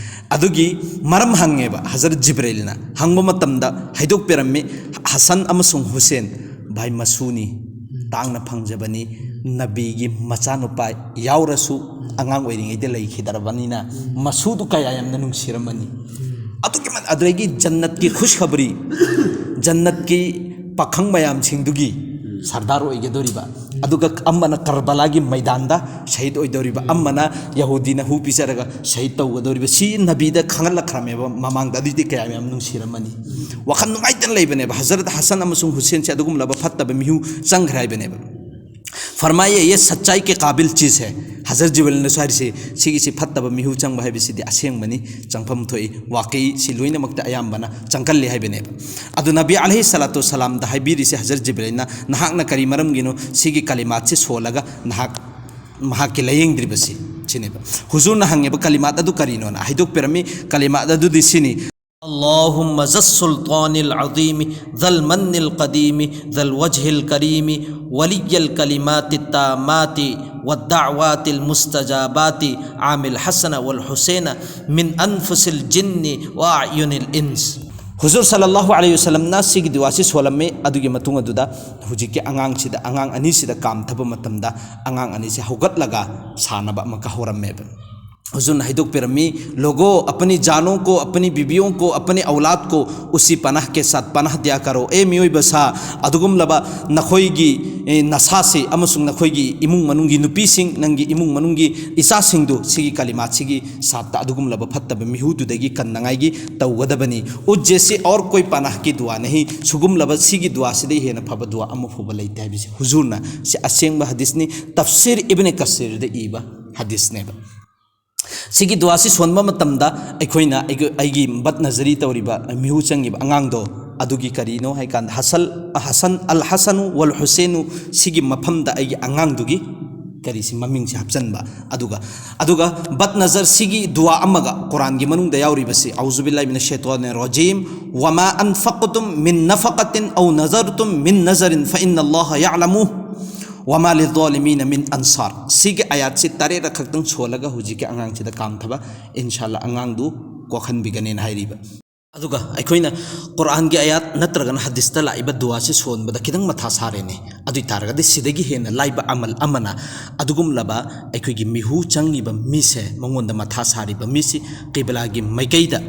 ꯑꯗꯨꯒꯤ ꯃꯔꯝ ꯍꯪꯉꯦꯕ ꯍꯖꯔꯠ ꯖꯤꯕ꯭ꯔꯤꯜꯅ꯫ ꯍꯪꯕ ꯃꯇꯝꯗ ꯍꯥꯏꯗꯣꯛꯄꯤꯔꯝꯃꯤ, ꯍꯁꯟ ꯑꯃꯁꯨꯡ ꯍꯨꯁꯦꯟ, ꯚꯥꯏ, ꯃꯁꯨꯅꯤ, ꯇꯥꯡꯅ ꯐꯪꯖꯕꯅꯤ, ꯅꯕꯤꯒꯤ ꯃꯆꯥꯅꯨꯄꯥ ꯌꯥꯎꯔꯁꯨ ꯑꯉꯥꯡ ꯑꯣꯏꯔꯤꯉꯩꯗ ꯂꯩꯈꯤꯗ꯭ꯔꯕꯅꯤꯅ ꯃꯁꯨꯗꯨ ꯀꯌꯥ ꯌꯥꯝꯅ ꯅꯨꯡꯁꯤꯔꯝꯃꯅꯤ꯫ ꯑꯗꯨꯒꯤ ꯃ-, ꯑꯗꯨꯗꯒꯤ ꯖꯟꯅꯠꯀꯤ ꯈꯨꯁꯈꯕꯔꯤ, ꯖꯟꯅꯠꯀꯤ ꯄꯥꯈꯪ ꯃꯌꯥꯝꯁꯤꯡꯗꯨꯒꯤ ꯁꯔꯗꯥꯔ ꯑꯣꯏꯒꯗꯧꯔꯤꯕ, ꯑꯗꯨꯒ ꯑꯃꯅ ꯀꯔꯕꯂꯥꯒꯤ ꯃꯩꯗꯥꯟꯗ ꯁꯍꯤꯗ ꯑꯣꯏꯗꯧꯔꯤꯕ, ꯑꯃꯅ ꯌꯍꯨꯗꯤꯅ ꯍꯨ ꯄꯤꯖꯔꯒ ꯁꯍꯤꯗ ꯇꯧꯒꯗꯧꯔꯤꯕ, ꯁꯤ ꯅꯕꯤꯗ ꯈꯪꯍꯜꯂꯛꯈ꯭ꯔꯝꯃꯦꯕ ꯃꯃꯥꯡꯗ꯫ ꯑꯗꯨꯗꯤ ꯀꯌꯥ ꯌꯥꯝ ꯅꯨꯡꯁꯤꯔꯝꯃꯅꯤ꯫ ꯋꯥꯈꯜ ꯅꯨꯡꯉꯥꯏꯇꯅ ꯂꯩꯕꯅꯦꯕ꯫ ꯍꯖꯔꯠ ꯍꯁꯟ ꯑꯃꯁꯨꯡ ꯍꯨꯁꯦꯟꯁꯦ ꯑꯗꯨꯒꯨꯝꯂꯕ ꯐꯠꯇꯕ ꯃꯤꯍꯨ ꯆꯪꯈ꯭ꯔꯦ ꯍꯥꯏꯕꯅꯦꯕ꯫ ꯐꯔꯃꯥꯏꯌꯦ, "ꯌꯦ ꯁꯆꯥꯏ ꯀꯦ ꯀꯥꯕꯤꯜ ꯆꯤꯖ ꯍꯦ"꯫ ꯍꯖꯔꯠ ꯖꯤꯕ꯭ꯔꯤꯜꯅꯁꯨ ꯍꯥꯏꯔꯤꯁꯤ, ꯁꯤꯒꯤꯁꯤ ꯐꯠꯇꯕ ꯃꯤꯍꯨ ꯆꯪꯕ ꯍꯥꯏꯕꯁꯤꯗꯤ ꯑꯁꯦꯡꯕꯅꯤ, ꯆꯪꯐꯝ ꯊꯣꯛꯏ, ꯋꯥꯀꯩ ꯁꯤ ꯂꯣꯏꯅꯃꯛꯇ ꯑꯌꯥꯝꯕꯅ ꯆꯪꯒꯜꯂꯤ ꯍꯥꯏꯕꯅꯦꯕ꯫ ꯑꯗꯨ ꯅꯕꯤ ꯑꯂꯩꯍꯤ ꯁꯂꯥꯇꯨ ꯁꯂꯥꯝꯗ ꯍꯥꯏꯕꯤꯔꯤꯁꯦ ꯍꯖꯔꯠ ꯖꯤꯕ꯭ꯔꯤꯜꯅ, "ꯅꯍꯥꯛꯅ ꯀꯔꯤ ꯃꯔꯝꯒꯤꯅꯣ ꯁꯤꯒꯤ ꯀꯂꯤꯃꯥꯠꯁꯤ ꯁꯣꯜꯂꯒ ꯅꯍꯥꯛ, ꯃꯍꯥꯛꯀꯤ ꯂꯥꯌꯦꯡꯗ꯭ꯔꯤꯕꯁꯤ?" ꯁꯤꯅꯦꯕ꯫ ꯍꯨꯖꯨꯔꯅ ꯍꯪꯉꯤꯕ ꯀꯂꯤꯃꯥꯠ ꯑꯗꯨ ꯀꯔꯤꯅꯣꯅ ꯍꯥꯏꯗꯣꯛꯄꯤꯔꯝꯃꯤ꯫ ꯀꯂꯤꯃꯥꯠ ꯑꯗꯨꯗꯤ ꯁꯤꯅꯤ: اللهم ذا السلطان العظيم، ذا المن القديم، ذا الوجه الكريم، ولي الكلمات التامات والدعوات المستجابات، عم الحسن والحسين من أنفس الجن وأعين الإنس. ꯍꯨꯖꯨꯔ ꯁꯜꯂꯜꯂꯥꯍꯨ ꯑꯂꯩꯍꯤ ꯋꯁꯜꯂꯝꯅ ꯁꯤꯒꯤ ꯗꯨꯋꯥꯁꯤ ꯁꯣꯜꯂꯝꯃꯤ꯫ ꯑꯗꯨꯒꯤ ꯃꯇꯨꯡ ꯑꯗꯨꯗ ꯍꯧꯖꯤꯛꯀꯤ ꯑꯉꯥꯡꯁꯤꯗ, ꯑꯉꯥꯡ ꯑꯅꯤꯁꯤꯗ ꯀꯥꯝꯊꯕ ꯃꯇꯝꯗ ꯑꯉꯥꯡ ꯑꯅꯤꯁꯤ ꯍꯧꯒꯠꯂꯒ ꯁꯥꯟꯅꯕ ꯑꯃ ꯀꯥꯍꯧꯔꯝꯃꯦꯕ꯫ ꯍꯨꯖꯨꯔꯅ ꯍꯥꯏꯗꯣꯛꯄꯤꯔꯝꯃꯤ, "लोगों, अपनी जानों को, अपनी बीवियों को, अपने औलाद को उसी पनाह के साथ पनाह दिया करो꯫ ꯑꯦ ꯃꯤꯑꯣꯏꯕ ꯁꯥ, ꯑꯗꯨꯒꯨꯝꯂꯕ ꯅꯈꯣꯏꯒꯤ, ꯑꯦ, ꯅꯁꯥꯁꯤ ꯑꯃꯁꯨꯡ ꯅꯈꯣꯏꯒꯤ ꯏꯃꯨꯡ ꯃꯅꯨꯡꯒꯤ ꯅꯨꯄꯤꯁꯤꯡ, ꯅꯪꯒꯤ ꯏꯃꯨꯡ ꯃꯅꯨꯡꯒꯤ ꯏꯆꯥꯁꯤꯡꯗꯨ ꯁꯤꯒꯤ ꯀꯂꯤꯃꯥꯠꯁꯤꯒꯤ ꯁꯥꯠꯇ ꯑꯗꯨꯒꯨꯝꯂꯕ ꯐꯠꯇꯕ ꯃꯤꯍꯨꯗꯨꯗꯒꯤ ꯀꯟꯅꯉꯥꯏꯒꯤ ꯇꯧꯒꯗꯕꯅꯤ꯫ उस जैसी और कोई पनाह की दुआ नहीं, ꯁꯨꯒꯨꯝꯂꯕ ꯁꯤꯒꯤ ꯗꯨꯋꯥꯁꯤꯗꯒꯤ ꯍꯦꯟꯅ ꯐꯕ ꯗꯨꯋꯥ ꯑꯃ ꯐꯥꯎꯕ ꯂꯩꯇꯦ" ꯍꯥꯏꯕꯁꯤ ꯍꯨꯖꯨꯔꯅ, ꯁꯤ ꯑꯁꯦꯡꯕ ꯍꯗꯤꯁꯅꯤ, ꯇꯐꯁꯤꯔ ꯏꯕꯅꯦ ꯀꯁꯤꯔꯗ ꯏꯕ ꯍꯗꯤꯁꯅꯦꯕ꯫ ꯁꯤꯒꯤ ꯗꯨꯋꯥꯁꯤ ꯁꯣꯟꯕ ꯃꯇꯝꯗ ꯑꯩꯈꯣꯏꯅ ꯑꯩꯒꯤ, ꯑꯩꯒꯤ ꯕꯠ ꯅꯖꯔꯤ ꯇꯧꯔꯤꯕ, ꯃꯤꯍꯨ ꯆꯪꯉꯤꯕ ꯑꯉꯥꯡꯗꯣ, ꯑꯗꯨꯒꯤ ꯀꯔꯤꯅꯣ ꯍꯥꯏꯀꯥꯟꯗ ꯍꯁꯜ-, ꯍꯁꯟ, ꯑꯜ ꯍꯁꯅꯨ ꯋꯜ ꯍꯨꯁꯦꯅꯨ, ꯁꯤꯒꯤ ꯃꯐꯝꯗ ꯑꯩꯒꯤ ꯑꯉꯥꯡꯗꯨꯒꯤ ꯀꯔꯤꯁꯤ, ꯃꯃꯤꯡꯁꯤ ꯍꯥꯞꯆꯟꯕ꯫ ꯑꯗꯨꯒ, ꯑꯗꯨꯒ ꯕꯠ ꯅꯖꯔ ꯁꯤꯒꯤ ꯗꯨꯋꯥ ꯑꯃꯒ ꯀꯨꯔꯥꯟꯒꯤ ꯃꯅꯨꯡꯗ ꯌꯥꯎꯔꯤꯕꯁꯤ, "أعوذ بالله من الشيطان الرجيم، وما أنفقتم من نفقة أو نذرتم من نذر فإن الله يعلمه، وما للظالمين من أنصار"꯫ ꯁꯤꯒꯤ ꯑꯌꯥꯠꯁꯤ ꯇꯔꯦꯠꯔꯛ ꯈꯛꯇꯪ ꯁꯣꯜꯂꯒ ꯍꯧꯖꯤꯛꯀꯤ ꯑꯉꯥꯡꯁꯤꯗ ꯀꯥꯝꯊꯕ, ꯏꯟꯁꯥꯜꯂꯥ ꯑꯉꯥꯡꯗꯨ ꯀꯣꯛꯍꯟꯕꯤꯒꯅꯦꯅ ꯍꯥꯏꯔꯤꯕ꯫ ꯑꯗꯨꯒ ꯑꯩꯈꯣꯏꯅ ꯀꯨꯔꯥꯟꯒꯤ ꯑꯌꯥꯠ ꯅꯠꯇ꯭ꯔꯒꯅ ꯍꯗꯤꯁꯇ ꯂꯥꯛꯏꯕ ꯗꯨꯋꯥꯁꯤ ꯁꯣꯟꯕꯗ ꯈꯤꯇꯪ ꯃꯊꯥ ꯁꯥꯔꯦꯅꯦ꯫ ꯑꯗꯨ ꯑꯣꯏ ꯇꯥꯔꯒꯗꯤ ꯁꯤꯗꯒꯤ ꯍꯦꯟꯅ ꯂꯥꯏꯕ ꯑꯃꯜ ꯑꯃꯅ ꯑꯗꯨꯒꯨꯝꯂꯕ ꯑꯩꯈꯣꯏꯒꯤ ꯃꯤꯍꯨ ꯆꯪꯉꯤꯕ ꯃꯤꯁꯦ, ꯃꯉꯣꯟꯗ ꯃꯊꯥ ꯁꯥꯔꯤꯕ ꯃꯤꯁꯤ ꯀꯤꯕꯂꯥꯒꯤ ꯃꯥꯏꯀꯩꯗ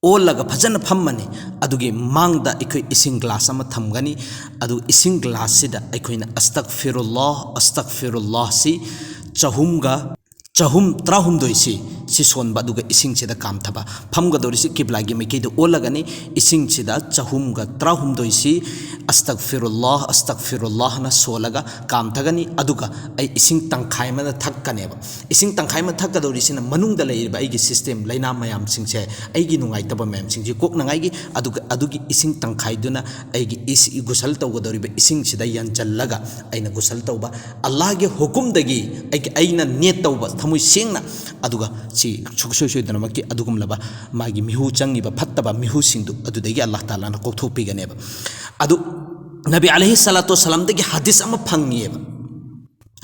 ꯑꯣꯜꯂꯒ ꯐꯖꯅ ꯐꯝꯃꯅꯤ꯫ ꯑꯗꯨꯒꯤ ꯃꯥꯡꯗ ꯑꯩꯈꯣꯏ ꯏꯁꯤꯡ ꯒ꯭ꯂꯥꯁ ꯑꯃ ꯊꯝꯒꯅꯤ꯫ ꯑꯗꯨ ꯏꯁꯤꯡ ꯒ꯭ꯂꯥꯁꯁꯤꯗ ꯑꯩꯈꯣꯏꯅ "ꯑꯁꯇꯛꯐꯤꯔꯨꯜꯂꯥꯍ, ꯑꯁꯇꯛꯐꯤꯔꯨꯜꯂꯥꯍ"ꯁꯤ ꯆꯍꯨꯝꯒ, ꯆꯍꯨꯝ ꯇꯔꯥꯍꯨꯝꯗꯣꯏꯁꯤ, ꯁꯤ ꯁꯣꯟꯕ, ꯑꯗꯨꯒ ꯏꯁꯤꯡꯁꯤꯗ ꯀꯥꯝꯊꯕ꯫ ꯐꯝꯒꯗꯧꯔꯤꯁꯤ ꯀꯤꯕ꯭ꯂꯥꯒꯤ ꯃꯥꯏꯀꯩꯗ ꯑꯣꯜꯂꯒꯅꯤ꯫ ꯏꯁꯤꯡꯁꯤꯗ ꯆꯍꯨꯝꯒ ꯇꯔꯥꯍꯨꯝꯗꯣꯏꯁꯤ "ꯑꯁꯇꯛꯐꯤꯔꯨꯜꯂꯥꯍ, ꯑꯁꯇꯛꯐꯤꯔꯨꯜꯂꯥꯍꯅ" ꯁꯣꯜꯂꯒ ꯀꯥꯝꯊꯒꯅꯤ꯫ ꯑꯗꯨꯒ ꯑꯩ ꯏꯁꯤꯡ ꯇꯪꯈꯥꯏ ꯑꯃꯅ ꯊꯛꯀꯅꯦꯕ꯫ ꯏꯁꯤꯡ ꯇꯪꯈꯥꯏ ꯑꯃ ꯊꯛꯀꯗꯧꯔꯤꯁꯤꯅ ꯃꯅꯨꯡꯗ ꯂꯩꯔꯤꯕ ꯑꯩꯒꯤ ꯁꯤꯁꯇꯦꯝ, ꯂꯥꯏꯅꯥ ꯃꯌꯥꯝꯁꯤꯡꯁꯦ, ꯑꯩꯒꯤ ꯅꯨꯡꯉꯥꯏꯇꯕ ꯃꯌꯥꯝꯁꯤꯡꯁꯦ ꯀꯣꯛꯅꯉꯥꯏꯒꯤ꯫ ꯑꯗꯨꯒ ꯑꯗꯨꯒꯤ ꯏꯁꯤꯡ ꯇꯪꯈꯥꯏꯗꯨꯅ ꯑꯩꯒꯤ ꯏꯁ-, ꯒꯨꯁꯜ ꯇꯧꯒꯗꯧꯔꯤꯕ ꯏꯁꯤꯡꯁꯤꯗ ꯌꯥꯟꯁꯤꯜꯂꯒ ꯑꯩꯅ ꯒꯨꯁꯜ ꯇꯧꯕ꯫ ꯑꯜꯂꯥꯍꯒꯤ ꯍꯨꯀꯨꯝꯗꯒꯤ ꯑꯩꯒꯤ, ꯑꯩꯅ ꯅꯤꯌꯠ ꯇꯧꯕ ꯊꯃꯣꯏ ꯁꯦꯡꯅ, ꯑꯗꯨꯒ ꯁꯤ ꯁꯨꯡꯁꯣꯏ ꯁꯣꯏꯗꯅꯃꯛꯀꯤ ꯑꯗꯨꯒꯨꯝꯂꯕ ꯃꯥꯒꯤ ꯃꯤꯍꯨ ꯆꯪꯉꯤꯕ ꯐꯠꯇꯕ ꯃꯤꯍꯨꯁꯤꯡꯗꯨ ꯑꯗꯨꯗꯒꯤ ꯑꯜꯂꯥꯍ ꯇꯥꯂꯥꯅ ꯀꯣꯛꯊꯣꯛꯄꯤꯒꯅꯦꯕ꯫ ꯑꯗꯨ ꯅꯕꯤ ꯑꯂꯩꯍꯤ ꯁꯂꯥꯇꯨ ꯋꯁꯂꯥꯝꯗꯒꯤ ꯍꯗꯤꯁ ꯑꯃ ꯐꯪꯉꯤꯑꯕ꯫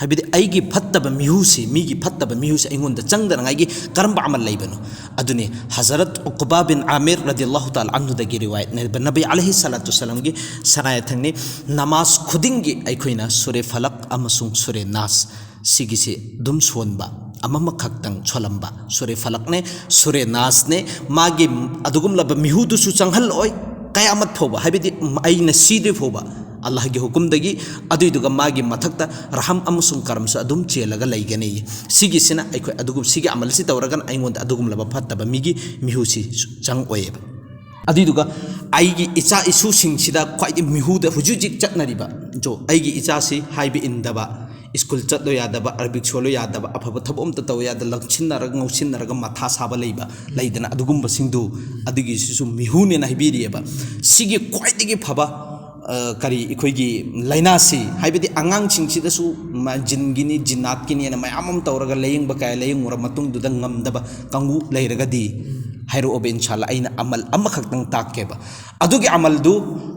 ꯍꯥꯏꯕꯗꯤ ꯑꯩꯒꯤ ꯐꯠꯇꯕ ꯃꯤꯍꯨꯁꯤ, ꯃꯤꯒꯤ ꯐꯠꯇꯕ ꯃꯤꯍꯨꯁꯤ ꯑꯩꯉꯣꯟꯗ ꯆꯪꯗꯅꯉꯥꯏꯒꯤ ꯀꯔꯝꯕ ꯑꯃꯜ ꯂꯩꯕꯅꯣ? ꯑꯗꯨꯅꯤ ꯍꯖꯔꯠ ꯎꯛꯕꯥ ꯕꯤꯟ ꯑꯥꯃꯤꯔ ꯔꯗꯤꯌꯜꯂꯥꯍꯨ ꯇꯥꯂꯥ ꯑꯟꯍꯨꯗꯒꯤ ꯔꯤꯋꯥꯌꯠꯅꯦꯕ, ꯅꯕꯤ ꯑꯂꯩꯍꯤ ꯁꯂꯥꯇꯨ ꯁꯂꯥꯝꯒꯤ ꯁꯅꯥ ꯌꯥꯊꯪꯅꯤ꯫ ꯅꯃꯥꯖ ꯈꯨꯗꯤꯡꯒꯤ ꯑꯩꯈꯣꯏꯅ ꯁꯨꯔꯦ ꯐꯂꯛ ꯑꯃꯁꯨꯡ ꯁꯨꯔꯦ ꯅꯥꯁ ꯁꯤꯒꯤꯁꯤ ꯑꯗꯨꯝ ꯁꯣꯟꯕ, ꯑꯃꯃꯈꯛꯇꯪ ꯁꯣꯜꯂꯝꯕ꯫ ꯁꯨꯔꯦ ꯐꯂꯛꯅꯦ, ꯁꯨꯔꯦ ꯅꯥꯁꯅꯦ, ꯃꯥꯒꯤ ꯑꯗꯨꯒꯨꯝꯂꯕ ꯃꯤꯍꯨꯗꯨꯁꯨ ꯆꯪꯍꯜꯂꯣꯏ꯫ ꯀꯌꯥꯃꯠ ꯐꯥꯎꯕ, ꯍꯥꯏꯕꯗꯤ ꯑꯩꯅ ꯁꯤꯗ꯭ꯔꯤ ꯐꯥꯎꯕ ꯑꯜꯂꯥꯍꯒꯤ ꯍꯨꯀꯨꯝꯗꯒꯤ, ꯑꯗꯨꯏꯗꯨꯒ ꯃꯥꯒꯤ ꯃꯊꯛꯇ ꯔꯍꯝ ꯑꯃꯁꯨꯡ ꯀꯔꯝꯁꯨ ꯑꯗꯨꯝ ꯆꯦꯜꯂꯒ ꯂꯩꯒꯅꯤ꯫ ꯁꯤꯒꯤꯁꯤꯅ ꯑꯩꯈꯣꯏ ꯑꯗꯨꯒꯨꯝ-, ꯁꯤꯒꯤ ꯑꯃꯜꯁꯤ ꯇꯧꯔꯒꯅ ꯑꯩꯉꯣꯟꯗ ꯑꯗꯨꯒꯨꯝꯂꯕ ꯐꯠꯇꯕ ꯃꯤꯒꯤ ꯃꯤꯍꯨꯁꯤ ꯆꯪꯉꯣꯏꯑꯕ꯫ ꯑꯗꯨꯏꯗꯨꯒ ꯑꯩꯒꯤ ꯏꯆꯥ ꯏꯁꯨꯁꯤꯡꯁꯤꯗ ꯈ꯭ꯋꯥꯏꯗꯒꯤ ꯃꯤꯍꯨꯗ ꯍꯧꯖꯤꯛ ꯍꯧꯖꯤꯛ ꯆꯠꯅꯔꯤꯕ, ꯖꯣ, ꯑꯩꯒꯤ ꯏꯆꯥꯁꯤ ꯍꯥꯏꯕ ꯏꯟꯗꯕ, ꯁ꯭ꯀꯨꯜ ꯆꯠꯂꯣ ꯌꯥꯗꯕ, ꯑꯔꯕꯤꯛ ꯁꯣꯜꯂꯣ ꯌꯥꯗꯕ, ꯑꯐꯕ ꯊꯕꯛ ꯑꯝꯇ ꯇꯧ ꯌꯥꯗꯕ, ꯂꯪꯁꯤꯟꯅꯔꯒ ꯉꯧꯁꯤꯟꯅꯔꯒ ꯃꯊꯥ ꯁꯥꯕ ꯂꯩꯕ ꯂꯩꯗꯅ, ꯑꯗꯨꯒꯨꯝꯕꯁꯤꯡꯗꯨ, ꯑꯗꯨꯒꯤꯁꯤꯁꯨ ꯃꯤꯍꯨꯅꯦꯅ ꯍꯥꯏꯕꯤꯔꯤꯑꯕ꯫ ꯁꯤꯒꯤ ꯈ꯭ꯋꯥꯏꯗꯒꯤ ꯐꯕ, ꯑ, ꯀꯔꯤ, ꯑꯩꯈꯣꯏꯒꯤ ꯂꯥꯏꯅꯥꯁꯤ, ꯍꯥꯏꯕꯗꯤ ꯑꯉꯥꯡꯁꯤꯡꯁꯤꯗꯁꯨ ꯃꯥ ꯖꯤꯟꯒꯤꯅꯤ, ꯖꯤꯟꯅꯥꯠꯀꯤꯅꯤꯅ ꯃꯌꯥꯝ ꯑꯃ ꯇꯧꯔꯒ ꯂꯥꯌꯦꯡꯕ ꯀꯌꯥ ꯂꯥꯌꯦꯡꯉꯨꯔ ꯃꯇꯨꯡꯗꯨꯗ ꯉꯝꯗꯕ ꯀꯥꯡꯕꯨ ꯂꯩꯔꯒꯗꯤ ꯍꯥꯏꯔꯛꯑꯣꯕ, ꯏꯟꯁꯥꯜꯂꯥ ꯑꯩꯅ ꯑꯃꯜ ꯑꯃꯈꯛꯇꯪ ꯇꯥꯛꯀꯦꯕ꯫ ꯑꯗꯨꯒꯤ ꯑꯃꯜꯗꯨ,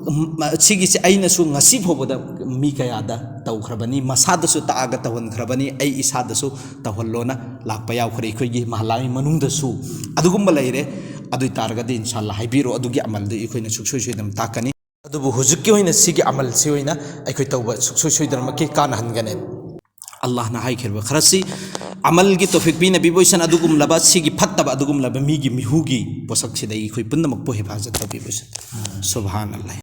ꯎꯝ, ꯁꯤꯒꯤꯁꯦ ꯑꯩꯅꯁꯨ ꯉꯁꯤ ꯐꯥꯎꯕꯗ ꯃꯤ ꯀꯌꯥꯗ ꯇꯧꯈ꯭ꯔꯕꯅꯤ, ꯃꯁꯥꯗꯁꯨ ꯇꯥꯛꯑꯒ ꯇꯧꯍꯟꯈ꯭ꯔꯕꯅꯤ, ꯑꯩ ꯏꯁꯥꯗꯁꯨ ꯇꯧꯍꯜꯂꯣꯅ ꯂꯥꯛꯄ ꯌꯥꯎꯈ꯭ꯔꯦ ꯑꯩꯈꯣꯏꯒꯤ ꯃꯍꯜꯂꯥꯒꯤ ꯃꯅꯨꯡꯗꯁꯨ꯫ ꯑꯗꯨꯒꯨꯝꯕ ꯂꯩꯔꯦ꯫ ꯑꯗꯨ ꯑꯣꯏ ꯇꯥꯔꯒꯗꯤ ꯏꯟꯁꯥꯜꯂꯥ ꯍꯥꯏꯕꯤꯔꯛꯑꯣ, ꯑꯗꯨꯒꯤ ꯑꯃꯜꯗꯨ ꯑꯩꯈꯣꯏꯅ ꯁꯨꯡꯁꯣꯏ ꯁꯣꯏꯗꯅ ꯇꯥꯛꯀꯅꯤ꯫ ꯑꯗꯨꯕꯨ ꯍꯧꯖꯤꯛꯀꯤ ꯑꯣꯏꯅ ꯁꯤꯒꯤ ꯑꯃꯜꯁꯤ ꯑꯣꯏꯅ ꯑꯩꯈꯣꯏ ꯇꯧꯕ ꯁꯨꯡꯁꯣꯏ ꯁꯣꯏꯗꯅꯃꯛꯀꯤ ꯀꯥꯟꯅꯍꯟꯒꯅꯦꯕ꯫ ꯑꯜꯂꯥꯍꯅ ꯍꯥꯏꯈꯤꯕ ꯈꯔꯁꯤ ꯑꯃꯜꯒꯤ ꯇꯧꯐꯤꯛ ꯄꯤꯅꯕꯤꯕ ꯑꯣꯏꯁꯅꯨ, ꯑꯗꯨꯒꯨꯝꯂꯕ ꯁꯤꯒꯤ ꯐꯠꯇꯕ ꯑꯗꯨꯒꯨꯝꯂꯕ ꯃꯤꯒꯤ ꯃꯤꯍꯨꯒꯤ ꯄꯣꯠꯁꯛꯁꯤꯗ ꯑꯩꯈꯣꯏ ꯄꯨꯝꯅꯃꯛꯄꯨ ꯍꯤꯐꯥꯖꯠ ꯇꯧꯕꯤꯕ ꯑꯣꯏꯁꯅꯨ꯫ ꯁꯨꯕꯍꯥꯅꯜꯂꯥꯍ꯫